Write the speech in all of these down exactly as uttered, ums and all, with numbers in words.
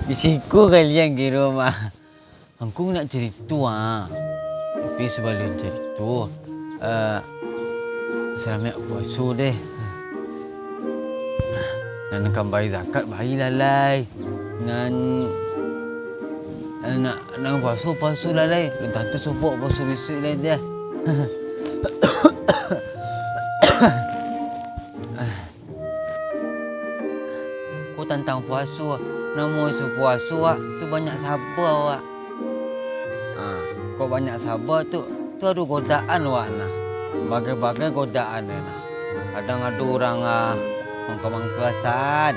Di siko kalian kiro mah. Angku nak carito, ah. Tapi sabalun carito, eh, salamaik puaso deh. Nan ka bayia zakat, bayialah lai. Nan, eh, nak, nan puaso, puasolah lai. Alun tantu sobok puaso bisuak lai deh. Ko tantang puaso, namo isu puaso, wak, tu banyak saba, wak. Ha, kok banyak saba tu, tu ado godaan, wak, nah. Bagai-bagai godaan, nah. Kadang ado urang, ah, mangka-mangka san.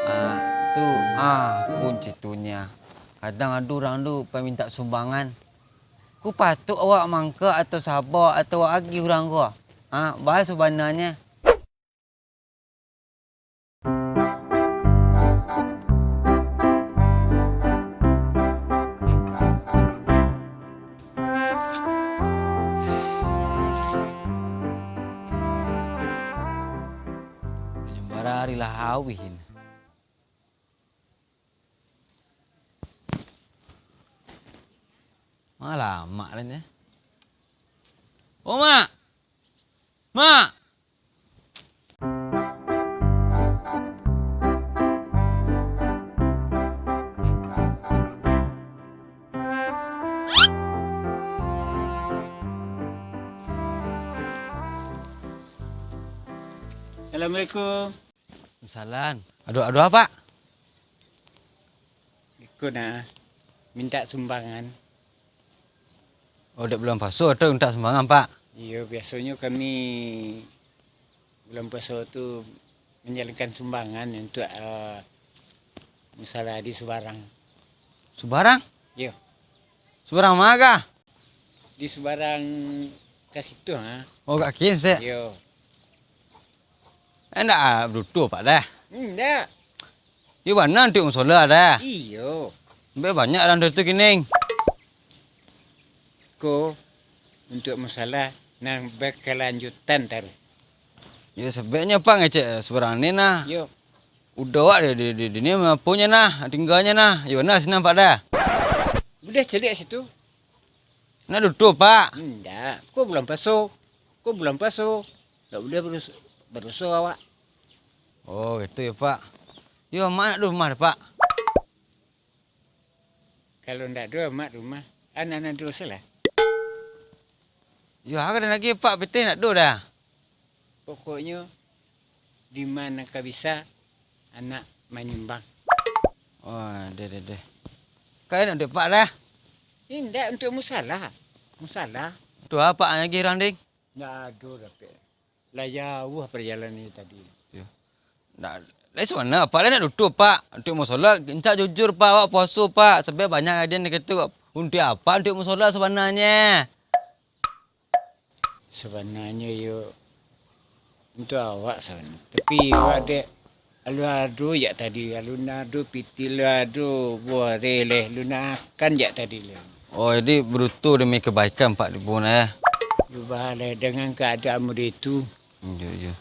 Ah, tu, ah, pun citunyo. Kadang ado urang tu pai mintak sumbangan. Ko patuik awak mangka atau saba atau awak agiah urang ko? Ha, baa sabananyo? Barari lah awih ini. Alamak lah nyo. Oh, Mak! Mak! Assalamualaikum. Salam. Ado, ado apo, Pak? Iko nah, mintak sumbangan. Oh, dek bulan puaso atau mintak sumbangan, Pak? Iyo, biasonyo kami bulan puaso tu manjalankan sumbangan untuak, eh, musala di Subarang. Subarang? Iyo. Subarang ma kah? Di Subarang ka situ, ha. Oh, ka kini, Sek? Iyo. Eh, ndak, ah, baduto, Pak, dah? Ndak. Iyo bana untuak musala, dah? Iyo. Bek banyak urang tu kini. Ko untuak musala nan bakalanjutan taruih. Iyo, sababnyo, Pak, ngecek Subarang ni nah. Iyo. Udah awak di, di, di, di ni aponyo nah, tingganyo nah. Iyo bana sinan, Pak, dah? Buliah caliak situ. Nak duto, Pak? Indak. Ko bulan puaso. Ko bulan puaso. Ndak buliah barus-, badoso awak. Oh, gitu ya, Pak. Yo, amak nak di rumah dah, Pak. Kalau ndak ado amak di rumah, anak-anak di rumah salah. Yo, ado lagi, Pak, pitih ndak ado dah. Pokoknyo, di ma nan ka bisa, anak manyumbang. Oh, deh, deh, deh. Kalian nak duit, Pak, dah? Indak, untuak musala. Musala. Tu apak lagi urang, ding? Ndak ado dapek. Lah jauah parjalanan tadi. Yo. Ndak, lai sabana, Pak, lai nak duto, Pak. Untuak musala, indak jujur, Pak. Awak puaso, Pak. Sabab banyak hadiah nan kito. Untuak apak? Untuak musala sabananyo. Sabananyo iyo untuak awak sabananyo. Tapi awak dek, alun ado jak tadi, alun ado pitih, alun ado buah reh leh, alun akan jak tadi leh. Oh, jadi baduto demi kebaikan, Pak, di pun, eh? Yo, bah leh, dengan keadaan model itu. Iyo, iyo.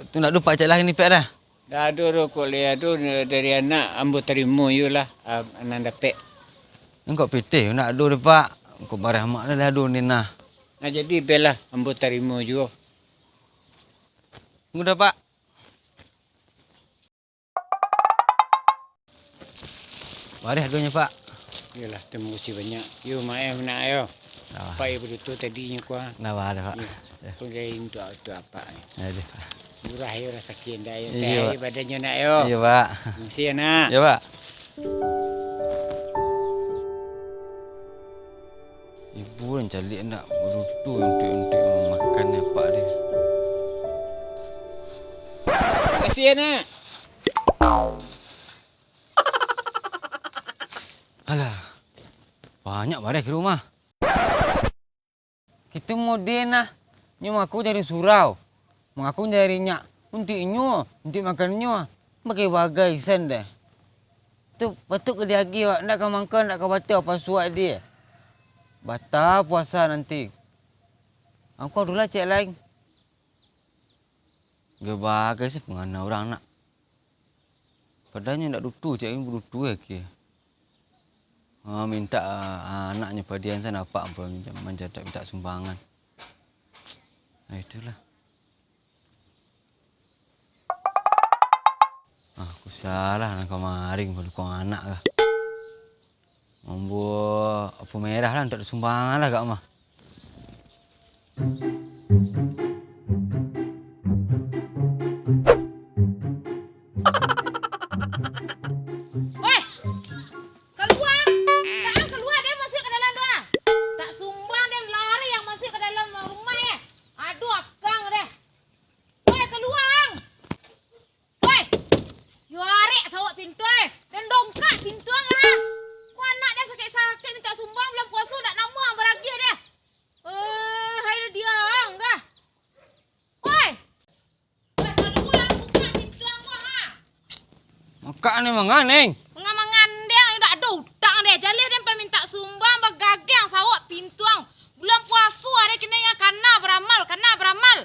Tu ndak ado, Pak, cak lah ni, Pak, dah? Ndak ado doh, kok lai ado dari anak, ambo tarimo juo lah, ah, nan dapek. Nan kok pitih, ndak ado doh, Pak. Kok bareh amak dah ado ni nah. Nah, jadi beh lah, ambo tarimo juo. Mudah, Pak. Bareh hargonyo, Pak. Iyolah, tarimo kasih banyak. Yo, maaf nak yo. Nah, Pak, yo baduto tadi nyo kuah. Nah, bah, dah, Pak. Yo. Yo. Pun dari untuak, untuak apak ni. Aduh. Murah yo, rasaki ndak yo. Iyo, sehat Pak. Badannyo nak yo. Iyo, Pak. Makasih yo, nak. Iyo, Pak. Ibu nan caliak nak baduto untuak-untuak makan ni apak dia. Makasih yo, nak. Alah, banyak bareh ka rumah. Kito model nah, nyo mangaku dari surau, mangaku dari nyak, untuak inyo, untuak makan inyo, bagai-bagai san deh. Tu patuik ka diagiah awak, ndak ka mangko, ndak ka batua, pasuak dia. Bata puasa nanti. Angku adulah cek lain. Bagai-bagai se pangana urang nak. Padahalnyo ndak dutu, cak ni badutu aja. Ah, mintak, ah, anaknyo padian sana apak manjadak mintak sumbangan. Nah, itulah. Ah, aku salah nan kamari balukong anak kah. Mambuek apo merah lah, mintak sumbangan lah kak mah. Weh! Kalua! Jan kalua, den masuak ka dalam tu, ah! Tak sumbang den lari yang masuak ka dalam rumah, eh! Aduh, akang deh! Weh, kalua ang! Weh! Yo arek sawak pintu, eh! Den dongkak pintu ang, ah! Ko anak den sakik-sakik mintak sumbang bulan puaso, ndak namuah ang baragiah deh! Eh, hai lah dia ang, gah! Woi! Woi, kalau urang buka pintu ang ko, ha? Makak ni mangan, Neng. Mangan-mangan deh, indak ado utang deh. Jaleh den pai mintak sumbang, bagagiang sawak pintu ang. Bulan puaso ado kini yang kana baramal, kana baramal.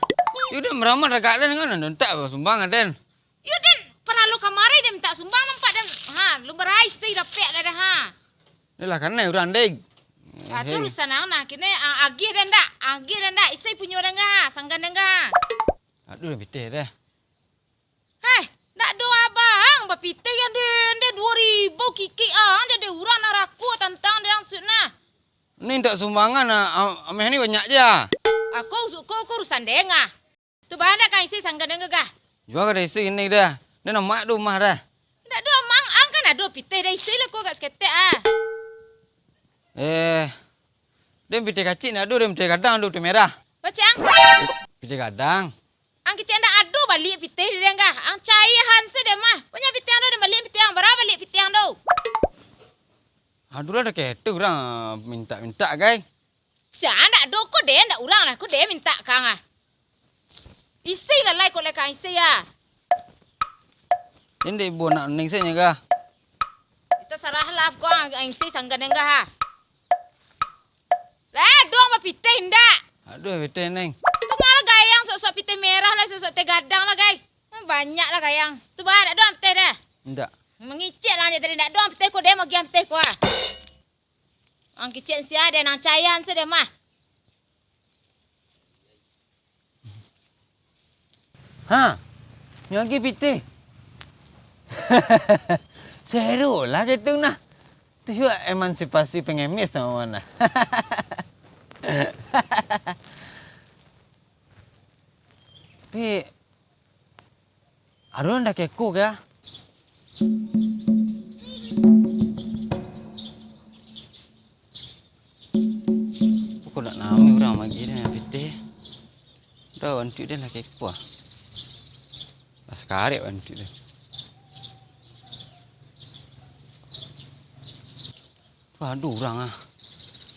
Yo, den baramal dagak den kan, den tak sumbang den. Yo, den, panalu kamari den mintak sumbang, nampak den. Ha, lu baraih si dapek dah, ha. Ni lah kanai urang, Dek. Ah, tu urusan ang nah. Kini, ah, agih den dak? Agih den dak? Isi punyo den gah, sanggan den gah. Aduh, pitih deh. Hei, ndak do abang, bapitih yang den, den duo ribu kikik ang, jadi urang narako tantang den ang suik nah. Ni ndak sumbangan, ah, am-, ameh ni banyak je, ah. Aku suko, aku urusan den gah. Tu bana ka isi sanggan den gah. Jua ka isi ini dah. Den amak do rumah dah. Ndak do amang, ang kan ado pitih dah isi lah ko agak saketek ah. Eh, den pitih kacik ndak ado, den pitih gadang ado, pitih merah. Pacang? Pitih gadang. Ang kecek ndak ado baliak pitih di den gah. Ang caihan se den mah. Punyo pitih ang do, den baliak pitih ang. Bara baliak pitih ang do? Aduh lah, dah ketek urang mintak-mintak, gai. Sia ndak do ko den, ndak urang lah ko den mintak ka ang ah. Isi lah lai ko lai ka isi ya. Indik ibu nak ning se nyo gah. Kita sarah lah ko ang isi sanggan den gah ah. Lah, duang bapitih indak? Aduh, pitih, Neng. Tu malah gayang sok-sok pitih merah lah, sok-sok teh gadang lah, gai. Banyak lah gayang. Tu bah, ndak duang pitih dah? Indak. Mangicek lah je tadi, ndak duang pitih ko, den magiah pitih ko ah. Ang kicek sia, den ang caihan se den mah. Ha, nyo agiah pitih. Seru lah gitu nah. Tu juo emansipasi pengemis namo nah. Tapi, Arun dah keko ka? Pokok nak namo urang magi dah pitih. Dah bantuak dah lah keko ah. Lah sakarek bantuak dah. Wah, ado urang ah.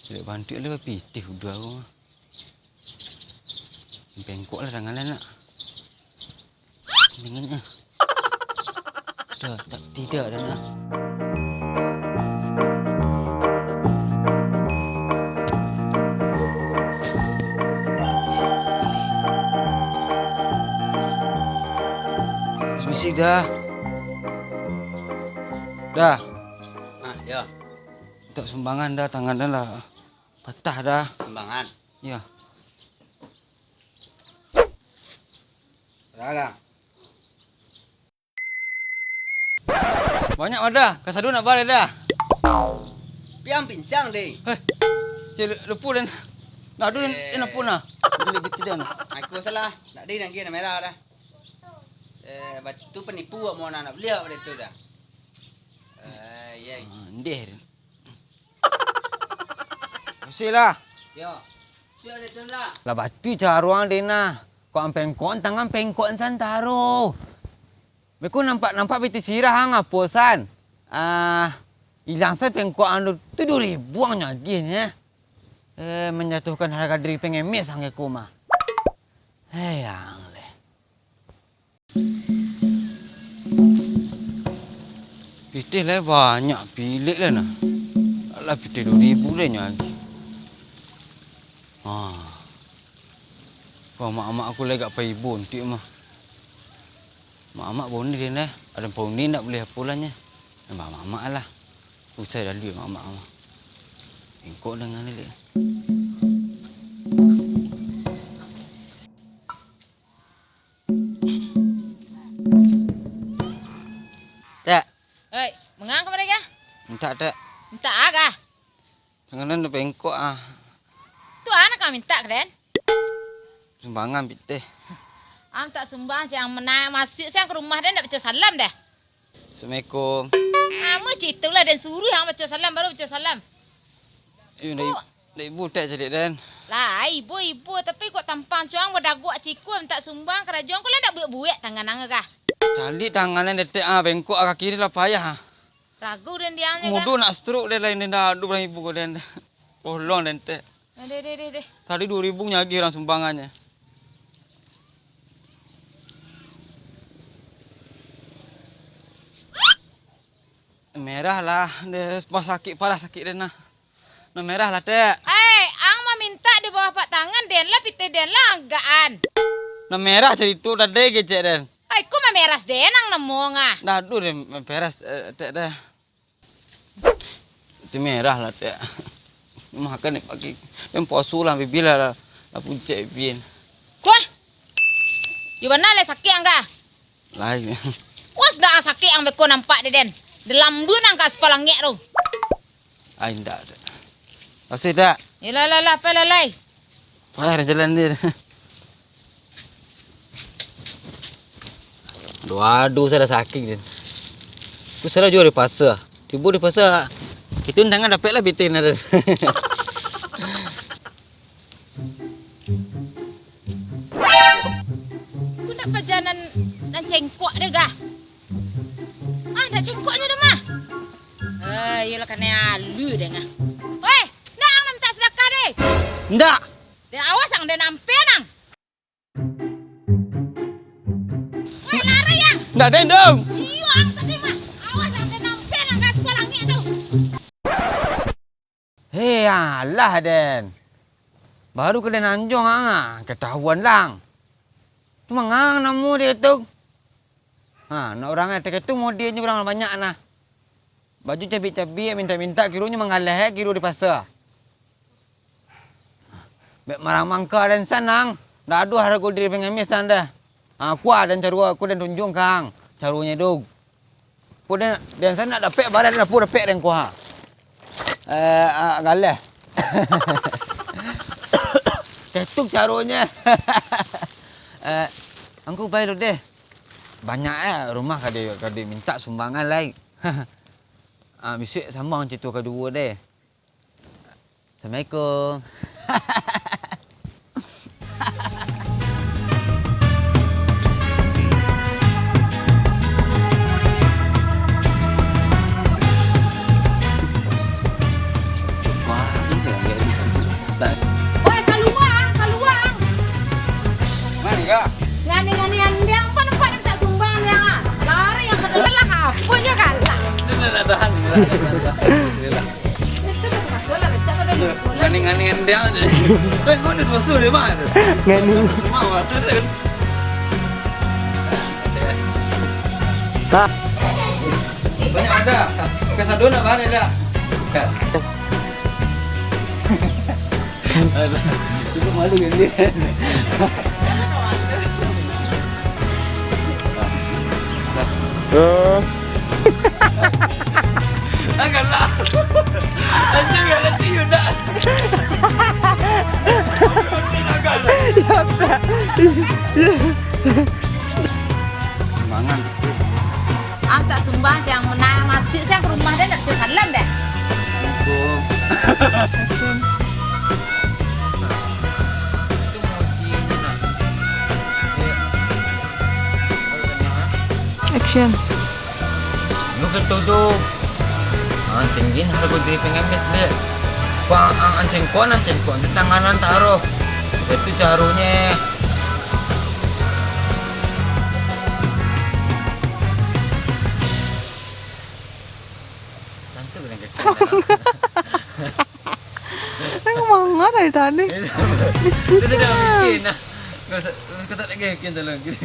Caliak bantuak lah bapitih udah ko mah. Pengkok lah tangan lah nak. Dengan ah. Dah, tak, tidak dah nak. Bisik dah. Dah. Ah, ya. Tak sumbangan dah, tangan dah lah. Patah dah. Sumbangan. Ya. Dah lah. Banyak wadah, kasado nak balik dah. Piang pincang deh. Eh, cek lupu dan. Nah, aduh, eh, nak pun nah. Cek gitu dan. Aku salah. Nak deh, nak merah dah. Eh, batu penipu awak mau nak beli apa itu dah. Eh, iya. Ah, ndeh. Masih lah. Yo. Sudah ada tu lah. Lah batu caruang deh nah. Kok ampengkon tangan pengkon santaro. Beko nampak-nampak pitih sirah ang apo san. Ah, ilang san pengkon anu tu duo ribu ang nyo agiahnyo. Eh, manjatuhkan harga diri pengemis ang eko mah. Hei, ang leh. Pitih lai banyak pilik lai nah. Alah, pitih duo ribu lai nyo agiah. Ha. Ko amak-amak aku lai agak paibo ontiak mah. Mamak boni den dah. Ado pauni ndak buliah pulangnyo. Nambah mamak lah. Usai lalu mamak mah. Bengkok dengan ni, Lek. Tek. Oi, mangang ka mereka? Mintak, Tek. Mintak a kah? Tangan den bengkok ah. Tu a nan ka mintak ka den? Sumbangan pitih. Am tak sumbang, cang manaik masuak siang ka rumah den, ndak baco salam dah. Assalamualaikum. Amuah cito lah, den suruah ang baco salam, baru baco salam. Iyo, ndak, ndak ibo Tek caliak den. Lah, ibo, ibo, tapi kok tampang cuang badagok ciko mintak sumbang, karajo ang ko lah ndak buek-buek tangan ang kah? Caliak tangan den Tek ah, bengkok ah, kaki den lah payah ah. Ragu den di ang nyo kah? Mudo nak stroke den lain den, dah ado barang ibo ko den. Tolong den Tek. Deh, deh, deh, deh. Tadi duo ribu nyo agiah urang sumbangannyo. Merah lah, deh, pas sakik, parah sakik den nah. Nah, merah lah, Tek. Eh, ang mamintak di bawah apak tangan, den lah pitih den lah anggakan. Nah, merah carito tadi kecek den. Ai, ko mameras den ang namo ngah. Dah, aduh, den maperas, eh, Tek, dah. Itu merah lah, Tek. Makan ni pagi. Den puaso lah, bibia lah, lah pucek bibia. Kuah. Di mana lah sakik ang kah? Lai. Wah, sudah sakik ang beko nampak dek den. Dalam dun ang ka aspal langik tu. Ai, indak, Tek. Kasih, Tek. Yalah, lah, lah, apai lah, lai. Payah jalan dia. Aduh, aduh, sudah sakik dia. Aku sudah juo di pasar. Tibo di pasar, itu undangan dapek lah bitin ada. Ko ndak paja nan, nan cengkok deh, gah? Ah, ndak cengkoknyo deh, mah. Eh, iyolah, kanai alu deh, ngah. Weh, ndak ang nak minta sadakah deh? Ndak. Deh, awas ang, deh, nampe nang. Weh, lari ang. Ndak den, dong. Iyo, ang tadi mah. Awas ang, deh, nampe nang, gah, aspal langik tu. Hei, alah, den. Baru ka den anjuang ang, ah, katahuan lang. Tu mangang namo dia tu. Ha, nak urang eh, takah tu modianyo urang banyak nah. Baju cabiak-cabiak, mintak-mintak, kironyo manggaleh, eh, kiro di pasar. Bek marang mangka den sanang, ndak ado harago diri pangamis nan dah. Ha, kuah den caro, aku den tunjuang kang, caronyo dong. Ko den, den sanak dapek, barang den dapek den kuah. Eh, ah, galeh. Ketuk caronyo. Eh, angku pai lu deh. Banyak eh rumah ka di, ka dimintak sumbangan lai. Ah, bisuak sambung carito kaduo deh. Assalamualaikum. Wah, ini saya nggak bisa. Oi, kalua, kalua. Mano, Kak? Ngani-ngani andiang, pan nampak nan tak sumbang andiang, ah. Lari yang kena lelah, apa je kalah. Ini dah tahan, dah tahan, dah tahan. Alhamdulillah. Itu satu pastor lah, lecak pada ni. Ngani-ngani andiang je. Eh, kau ni sponsor dia, Mat? Ngani. Semua sponsor dia kan. Nah. Banyak ada. Kasado nak mana dah? Kat. Aduh, cukup malu kan dia. Eh. Angkatlah. Anjing, gak ngerti, udah. Angkatlah. Mangan. Ang tak sumbang, cang manaik masuk, siang ka rumah dia, ndak baco salam dah. Assalamualaikum. Action. Yo, betul tu. Ah, tinggi harago diri pangamis dek. Kuang ang, ang cengkok, ang cengkok, di tangan antaro. Itu caronye. Tantu kena kecil. Aku mangar dari tadi. Dia sudah bikin nah. Kau sa-, kau tak lagi bikin dalam gini.